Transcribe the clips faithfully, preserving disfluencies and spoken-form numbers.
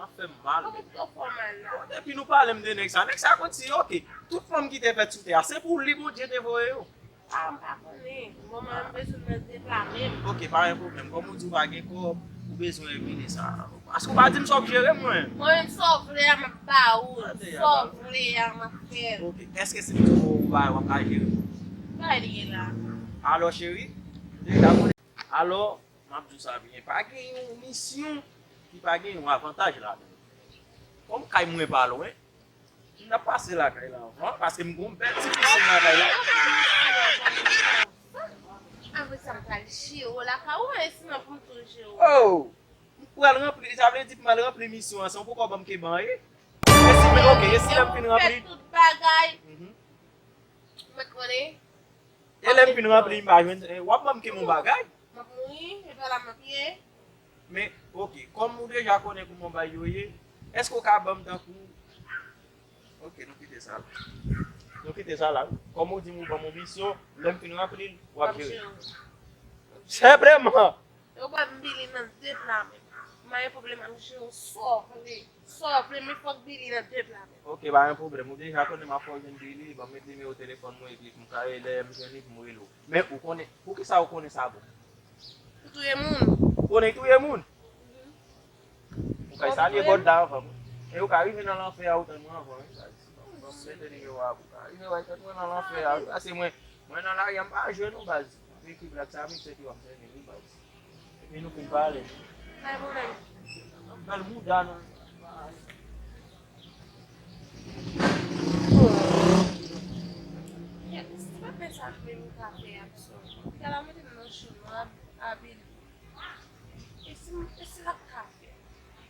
Ap fè m mal. Ou twò fò mal la. Bon, depi nou pale m de nèg sa, nèg sa konn si, oke, tout fanm ki te fèt sou tè a, se pou li Bondye te voye yo. Ah, m pa konnen. Bon, mwen, m bezwen nan de pla menm. Oke, pa gen pwoblèm. Kòm ou di ou pa gen kòb, ou bezwen revini sa. Paske ou pa di m sa w ap jere, mwen. Mwen menm, sa w vle a, m ap ba ou. Sa w vle a, m ap fè l. Oke, èske si m di w yon bagay, w ap ka jere? Bagay li ye la. Alò, cheri, deja konnen. Alò, m ap di w sa byen. Pa gen yon misyon ki pa gen yon avantaj ladan l. Kòm kay mwen pa lwen, m t ap pase lakay la anvan, paske m gon bèl ti pisin lakay la. Apre sa, m pral jere w lakay ou, e sinon pou m tou jere w. Oh! M pral ranpli, sa vle di pou m al ranpli misyon an san poko ban m kenbe anyen. E si, oke, e si lè m fin ranpli? Fè tout bagay. Mhm. Mwen konnen. E lè m fin ranpli, m pa jwenn, eh, w ap ban m kenbe yon bagay? M ap mouri, e pa la m ap ye. Men, oke, kòm ou deja konnen kòman bagay yo ye, èske w ka ban m tankou, oke, nou kite sa la. Nou kite sa la, wi. Kòm ou di m ou ban m yon misyon, lè m fin ranpli l, w ap jere. Senpleman! Yo ba m Billy nan de pla menm. M pa gen pwoblèm ak jere w sa w vle. Sa w vle, men fòk Billy nan de pla menm. Oke, pa gen pwoblèm. Ou deja konnen m ap fè w jwenn Billy, ban m met nimewo telefòn mwen epi pou m ka rele, lè m jwenn li pou m rele w. Men ou konnen, poukisa ou konnen sa bon? Pou touye moun. Ou konnen touye moun? Mhm. Ou kay salye God la anvan. E ou ka rive nan lanfè a, ou tann mwen anvan, wi, baz. Ban m mete nimewo a pou ou ka rive wè tèt mwen nan lanfè a, wi. Paske mwen, mwen nan lari a, m pa jwenn ou, baz. Ekri blak sa, miksè ki w ap sèvi, wi, baz. Epi nou fin pale. Pa gen pwoblèm. Bèl mouda, non. Yes, se pa fè sa menm kafe a, so. Gala mete m nan cho nwa, abili. E si, e si l ap kafe?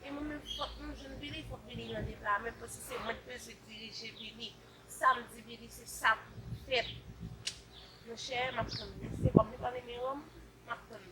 E mwen menm fòk m jwenn Billy, fòk Billy nan de pla menm, paske se mwen k bezwen dirije Billy. Sa m di Billy, se sa pou fèt. Monchè, m ap tann li. Se kòm li pa nimewo m, m ap tann li.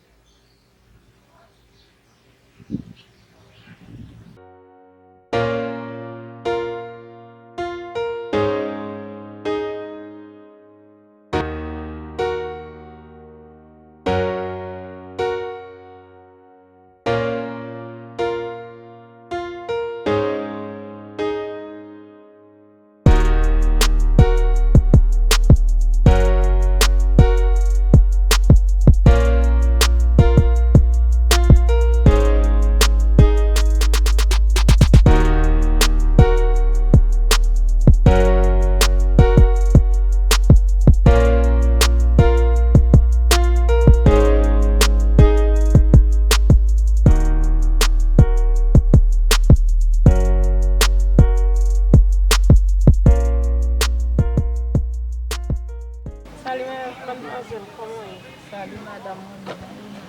Salut, madam, madmwazèl, kòman w ye? Salut, madam, mwen byen, e ou menm?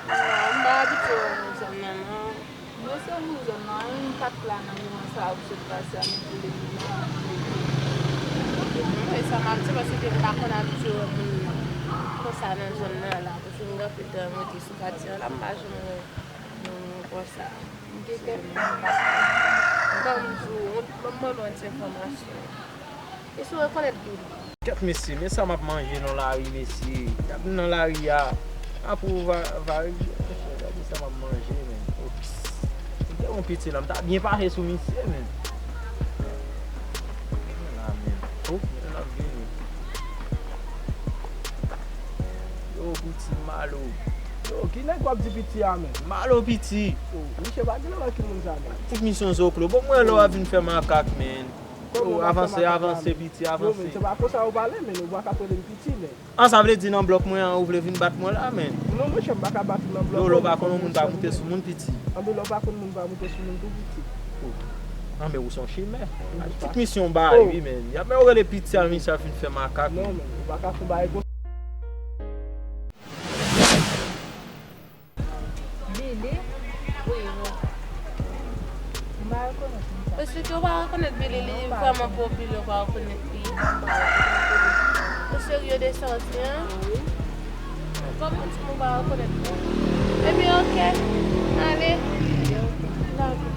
Non, m pa abitye wè w nan zòn nan, non. Mwen se nou zòn nan, e m pa t la nan moman sa a ou sot pase a, nou koule nou la. Mwen, e sa m ap di, paske m pa konn abitye wè moun konsa nan zòn nan la, paske m gen anpil tan mwen te sou katye a la, m pa janm wè moun konsa. M te kèk moun pa. Ban m di w, ban m mande w yon ti enfòmasyon. E si w rekonèt Billy? Kèt mesye, men sa m ap manje nan lari, mesye. Y ap nan lari a. Apre ou va, va regle, mesye, gade sa m ap manje, men. Ops. M te yon piti la, m ta byen pase sou misye, men. La, men. Oh, men l ap vini. Yo, piti malo. Yo, ki nèg w ap di piti a, men? Malo piti. Yo, misye pa gen nan ki moun sa, men. Tout misyon zoklo. Bon, mwen lè w ap vin fè makak, men. Yo, avanse, avanse, piti, avanse. Yo, men, se pa konsa ou pale, men. Ou pa ka rele m piti, men. An, sa vle di nan blòk mwen an, ou vle vin bat mwen la, men? Non, monchè, m pa ka bat ou nan blòk mwen. Yo, lè w pa konn yon moun, pa moute sou moun, piti. Anben, lè w pa konn moun, pa moute sou moun tou, piti. Oh. Anben, ou se yon chimè. Tout misyon bay, wi, men. Y ap men ou rele piti a, misye ap vin fè makak. Non, men, ou pa ka fè bagay konsa. Billy? Wi, wi. M pa rekonèt moun sa. Paske ou pa rekonèt Billy, li vrèman popilè, ou pa rekonèt li. M pa rekonèt Billy. Ou serye de sa w di a? Wi. Kòman w di m ou pa rekonèt li? Ebyen, oke. Ale. Lage.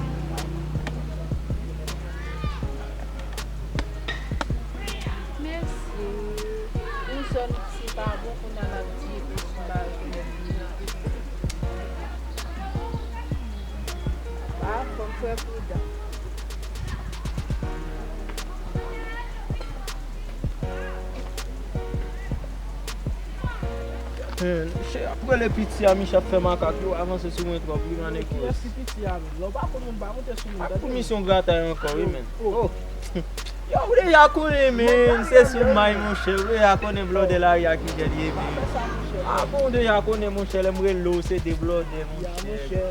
Mesye, yon zòn ki pa bon, kounye a l ap di e pou sou mari. Pa fò m Frè Prida. Apre le piti a, Michel ap fè makak yo, avanse sou mwen twòp, wi, man. Kiyès ki piti a, men? Lè w pa konn moun, pa monte sou moun, tande. Ak pou misyon gratay ankò, wi, men. Yo, ou deja konnen, men, se sou may, monchè. Ou deja konnen blòdè lari a ki jan l ye, men. Ah bon, ou deja konnen, monchè, lè m rele w, se de blòdè, monchè.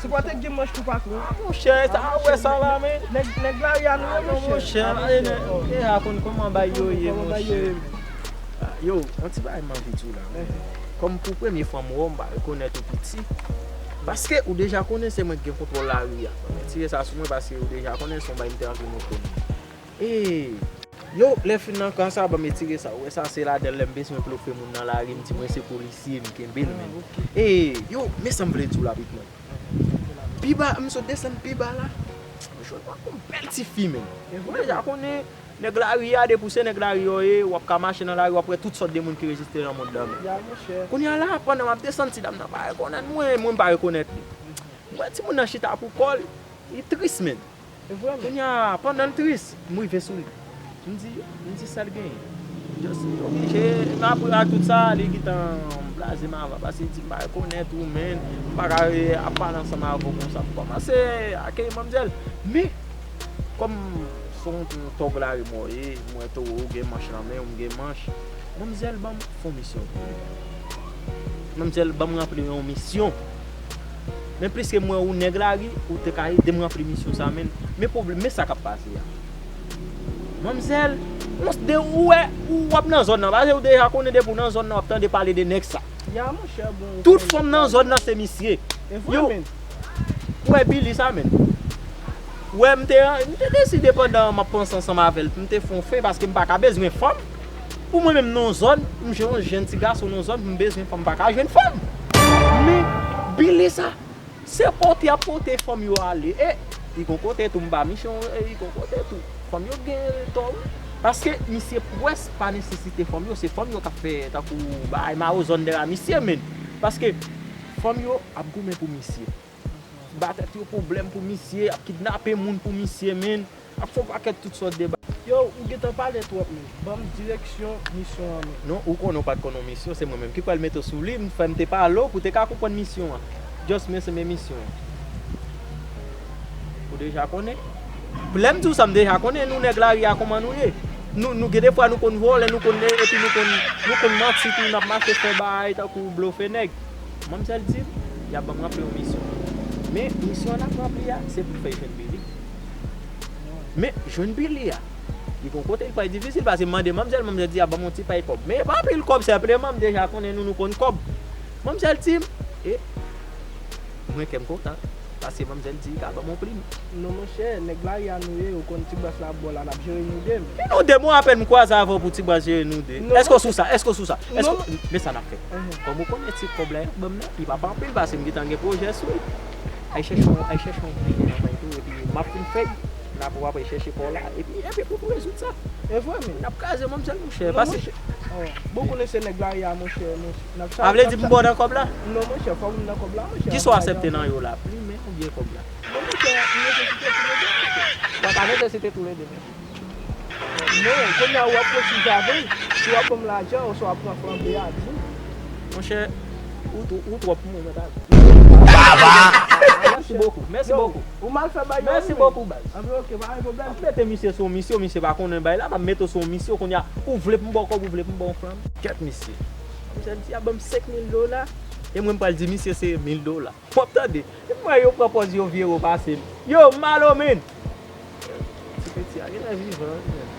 Ou te gen manch pou patwon. Ah, monchè, sa, ou wè sa la, men. Nèg lari a nou ye, monchè. Monchè, deja konn kòman bay yo ye, monchè. Yo, yon ti bagay m anvi di w la, men. Kòm pou premye fwa m wè w, m pa rekonèt ou piti. Paske ou deja konnen se mwen ki gen kontwòl lari a. Mwen tire sa sou mwen paske ou deja konnen se yon bagay m te anvi montre nou. E, yo, lè fin nan ka sa, ban m retire sa. Ou wè sa, se ladan l lè m bezwen blofe moun nan lari, m di mwen se polisye, m kenbe l, men. E, yo, men sa m vle di w la, pitit mwen. Pi ba, m sot desann pi ba la. M jwenn yon bèl ti fi, men. Ou deja konnen, nèg lari a, depi w se nèg lari yo ye, w ap ka mache nan lari, w ap wè tout sòt de moun ki reziste nan mond lan, men. Kounye a la, pandan m ap desann, ti dam nan pa rekonèt mwen, mwen m pa rekonèt li. M wè timoun nan chita pou kò l, li tris, men. Kounye a, pandan l tris, m rive sou li. M di, m di sa l genyen. Just li oblije, men apre ak tout sa, li gentan blaze m avan, paske li di m pa rekonèt ou, men, m pa ka ap pale ansanm avè w konsa. M kòmanse akeyi manmzèl, men, kòm se yon tòg lari mwen ye, m wè towo, ou gen manch nan men w, m gen manch. Manmzèl ban m fè yon misyon pou li. Manmzèl ban m ranpli yon misyon. Men pliske m wè ou nèg lari, ou te ka ede m ranpli misyon sa, men. Men pwoblèm, men sa k ap pase a. Manmzèl, ou de ou wè, ou w ap nan zòn nan. Paske ou deja konnen depi w nan zòn nan, w ap tande pale de nèg sa. Tout fanm nan zòn nan se misye. Yo, ou wè Billy sa, men. Ou wè, m te, m te deside pandan m ap panse ansanm avè l, m te fè yon fen paske m pa ka bezwen fanm. Pou mwen menm nan yon zòn, m jwenn yon jenn ti gason nan yon zòn, m bezwen fanm, m pa ka jwenn fanm. Men, Billy sa, se pote ap pote fanm yo ale. E, li gon kote tou, m ba misyon, e, li gon kote tou. Fanm yo gen tò, wi. Paske misye pwès pa nesesite fanm yo, se fanm yo k ap fè tankou bagay mawo zòn dèyè misye, men. Paske fanm yo ap goumen pou misye. Ba tèt yo pwoblèm pou misye, ap kidnape moun pou misye, men, ap fè yon pakèt tout sòt de bagay. Yo, ou gentan pale twòp, men. Ban m direksyon misyon an, men. Non, ou konnen w pa t konn yon misyon, se mwen menm ki pral mete w sou li, m fè m te pale w pou w te ka konprann misyon an. Just men se men misyon an. Ou deja konnen. Lè m di w sa, m deja konnen nou nèg lari a kòman nou ye. Nou, nou gen defwa nou konn vòlè, nou konn, epi nou konn, nou konn manti tou, n ap mache fè bagay tankou blofe nèg. Manmzèl di m, y ap ban m ranpli yon misyon. Men, misyon an n ap ranpli a, se pou fè jwenn Billy. Men, jwenn Billy a, li gon kote li pral difisil, paske m mande manmzèl, manmzèl di y ap ban m yon ti pay kòb. Men, e pa anpil kòb, senpleman, m deja konnen nou, nou konn kòb. Manmzèl di m, e, mwen kè m kontan. Paske manmzèl di li ka ban m yon plim. Non, monchè, nèg lari a nou ye, ou konn ti bras la ap bò la, n ap jere nou de, men. Ki nou de? Bon, apèn m kwaze avè w pou ti bras jere nou de. Èske w sou sa? Èske w sou sa? Èske, men sa n ap fè. Kòm ou konnen ti kòb la y ap ban m nan, li p ap anpil, paske m gentan gen pwojè sou li. Ay chèche yon, ay chèche yon plim nan men tou, epi m ap fin fè l, n ap, w ap chèche kò w la, epi, epi pou nou rezoud sa. E vre, men. N ap kraze manmzèl, monchè, paske. Bon, ou konnen se nèg lari a, monchè, monchè. Sa vle di m ba w nan kòb la? Non, monchè, fòk m nan kòb la, monchè. Kisa w aksepte nan yo la? Plimen oubyen kòb la? Non, monchè, m nesesite toulede, monchè. W ap nesesite toulede, monchè. Non, kounye a w ap pwosib avè l. Si w ap ban m lajan, oswa w ap pran flanbe a, di m. Monchè, ou, ou, ou twòp pou mwen, mèt al. Baba! Mèsi bokou, mèsi bokou. Ou mal fè bay yo, wi. Mèsi bokou, baz. Anben, oke, pa gen pwoblèm. M ap mete misye sou yon misyon, misye pa konnen bay la, m ap mete w sou yon misyon, kounye a, ou vle pou m ba w kòb, ou vle pou m ba w flanm. Kèt misye. Misye di, y ap ban m senk mil dola, e mwen m pral di misye se mil dola. W ap tande. Epi m wè yo pran pòz yo vire yo pase m. Yo, m malo, men. Ti piti a genlè vivan, wi, men.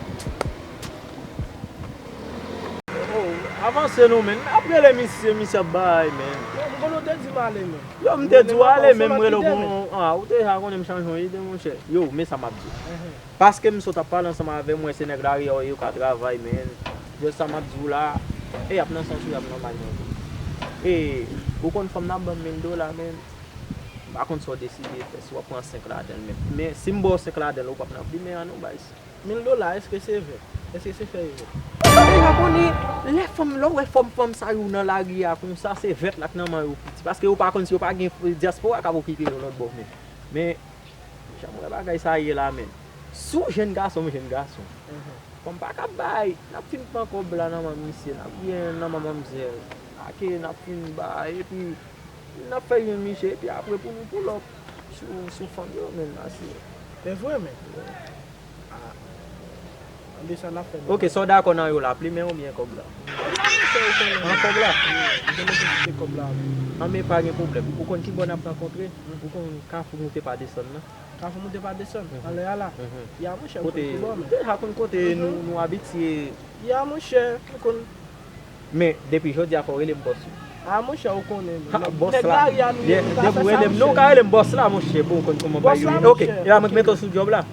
Oh, avanse non, men. N ap rele misye, misye ap bay, men. Yo, m konnen w te di m ale, men. Yo, m te di w ale, men m rele w pou, ah, ou deja konnen m chanje yon ide, monchè. Yo, men sa m ap di w. Paske m sot ap pale ansanm avè w, m wè se nèg lari a yo ka travay, men. Just sa m ap di w la, e y ap nan sans ou, y ap nan may mwen tou. E, ou konn fanm nan ap ban m mil dola, men. M pa konn sa w deside fè, si w ap pran senk ladan l, men, men si m ba w senk ladan l, ou p ap nan plimen an non, baz. Mil dola, èske se vè? Èske se fè evè? Deja konnen, lè fanm, lè w wè fanm, fanm sa yo nan lari a konsa, se vèt la k nan men yo piti. Paske yo pa konn si yo pa gen dyaspora k ap okipe yo lòt bò. Men, men, jan m wè bagay sa ye la, men. Si w jèn gason, m jèn gason. Fanm pa ka bay, n ap fin pran kòb la nan men misye, n ap gen nan men manmzèl. Ake, n ap fin bay, epi n ap fè jwenn misye, epi apre pou nou pull up sou, sou fanm yo, men, asire. Se vre, men. Ah. An de sa n ap fè, men. Ok, sa w dakò nan yo la, plimen oubyen kòb la? Kòb la, monchè, ou konnen. An kòb la? Wi, m te mete kite kòb la, wi. An, men pa gen pwoblèm. Ou konn ki bò n ap rankontre? Ou konn kafou moute pa desann nan? Kafou moute pa desann, anlè a la. Ya, monchè, m konn ki bò, men. Deja konn kote nou, nou abitye. Ya, monchè, m konn. Men, depi jodi a, fò w rele m bòs ou. Ah, monchè, ou konnen, men. Ha, bòs la. Nèg lari a nou ye, nou ka fè sa, monchè. Depi w rele m, non, ou ka rele m bòs la, monchè, pou w konn kòman bagay yo ye. Ok, e la, mwen k mete w sou djòb la.